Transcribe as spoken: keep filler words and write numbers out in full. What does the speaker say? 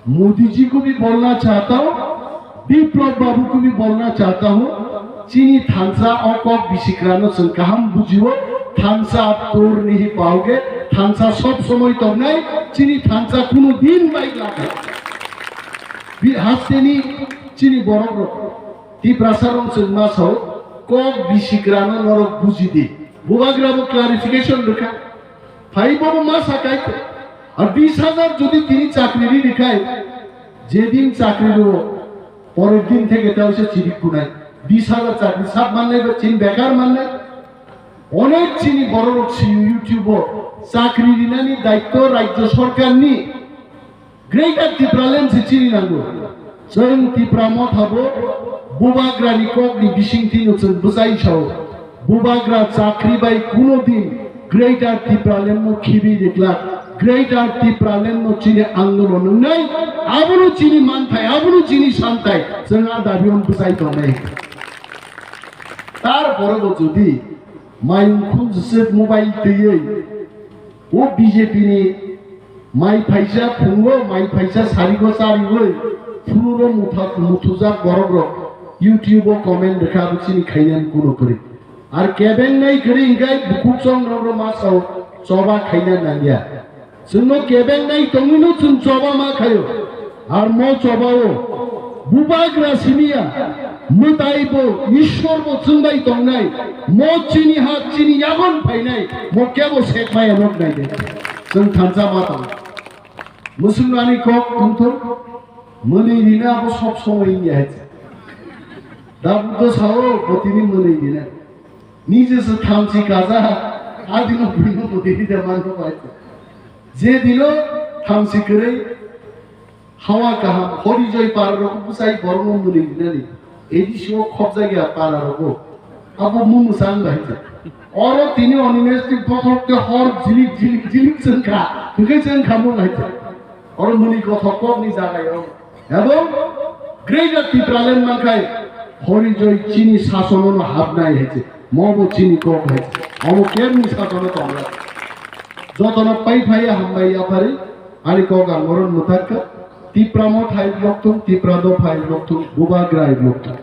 मोदी जी को भी बोलना चाहता हूँ, विप्लव बाबू को भी बोलना चाहता हूँ, chini thansa o kok bisikrano chwng kaham bujio, thansa tur nihi paoge, thansa sob somoi tongnai, chini thansa kuno din bai lakha. Bi hasteni chini borok rok, Tiprasa rok chwng ma sao, kok bisikrano norok bujidi. Bubagra bo clarification rwkha. Phai bobo ma sakai, ar bis hajar jodi tini chakri ri rikhai, jedin chakri ro, porer din theke tao se chirik kunai. Bis hajar chakri sab mannai ba chin bekar mannai. Onek chini bororok siyo YouTube o chakri rinani daitto rajyo sorkarni. Greater Tipraland se chini nango. Chwng Tipra Motha bo Bubagrani kokni bisingtwi no chwng bwchai sao. Bubagra chakri bai kuno din Greater Tipraland no khibi riklak. Greater Tipraland no chini andolon wngnai. Abono chini manthai, abono chini santai. Chwng a dabi on bwchai tongnai. Tarpore bo jodi mayung khum jwswk mobile twiwi o B J P ni mai phaisa phungo, mai phaisa sarigo chariwi phunuro mutha-, muthujak borok rok YouTube o comment rwkha, abo chini khainani kuno kwrwi. Ar kebengnai kwrwi hwnkhe bukhuk chong rok rw ma sao choba khaina nangya. Chwngno kebengnai tongwino chwng choba ma khaio. Ar mo chobao Bubagra simiya, mwtai bo, Ishwar bo chwng bai tongnai, mo chini ha, chini yagon phainai, mo kebo sekmaya nok nai de. Chwng thansa ma tong. Musulmani kok tongthok, mwnwi rina abo sob somoi wngya hai. Da Buddho sao, botini mwnwi rina. Nije se thamchi kaja, adino buino mwnwi rina manno bai. Je dino thamchi kwrwi, Hawa kaham, Horijoy para rok bwsai borokno mwnwi rinani. A D C o khopjak ya para rogo. Abo mung mwsang bai hwnjak. Oro tini Animesh ni bokhorok te hor jilik jilik jilik chwngkha. Hwnkhe chwngkha mung hai. Oro mwnwi kothok kokni jaga yo. Abo Greater Tipraland mankhai Horijoy chini sasono no hapnai hai. Mo bo chini kok hai. Omo kemni sasono tongra. Jotono pai phai hambai yaphari. Ani kok ang moron mwthakha, Tipra Motha hai lokthung, Tipra Dopha hai lokthung, Bubagra hai lokthung.